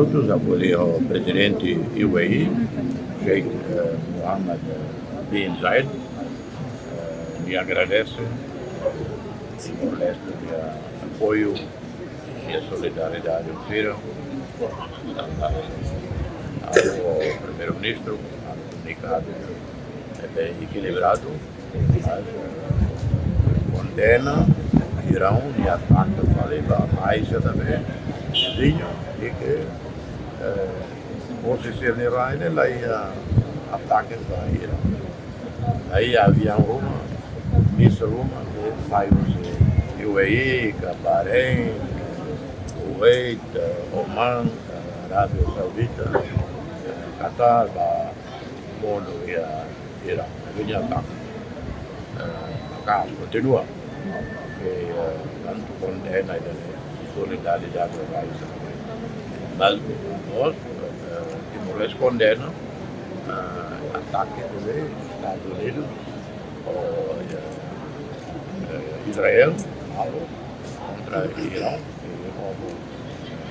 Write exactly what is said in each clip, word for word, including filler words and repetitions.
Outros apoiam o presidente U A E, Sheikh eh, Mohammed eh, bin Zayed. Eh, e agradece Timor-Leste de apoio e a solidariedade sira. Ao primeiro-ministro, a comunicado é bem equilibrado, mas eh, condena Irão e ataca fali ba Malaysia também, vizinho, e que eh, posisi Irão ne'e la iha ataque ba Irão. Aí aviaun ruma, míssil ruma, que sai U A E, ka Bahrein, Kuwait, Oman, Arábia Saudita, Qatar, ba monu iha Irão. Vini ataque. Eh, maka kontinua. Ke eh, tantu kondena ida-ne'e, solidariedade ba Irão. Mas nós, eh, Timor-Leste kondena eh, ataque de Estados Unidos ou eh, eh, Israel, malu, kontra Irão, e como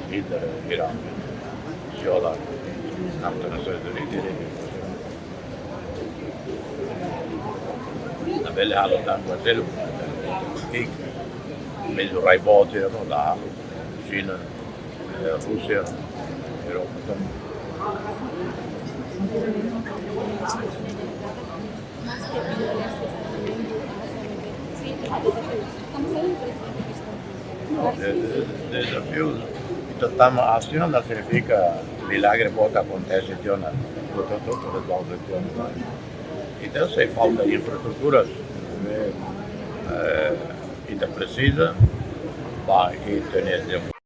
líder Irão viola Nasoins Unidas, direitu internasionál. Labele halo tan ba selu, ki mezmu raibote no la halo. Xina, eh, Rúsia, Europa também. De- de- Dezafiu, ita tama asaun la signifika milagre boot akontese tiha ona, portantu, resolve tiha ona. Entaun, sei falta infraestruturas, eh, ita presiza ba internet.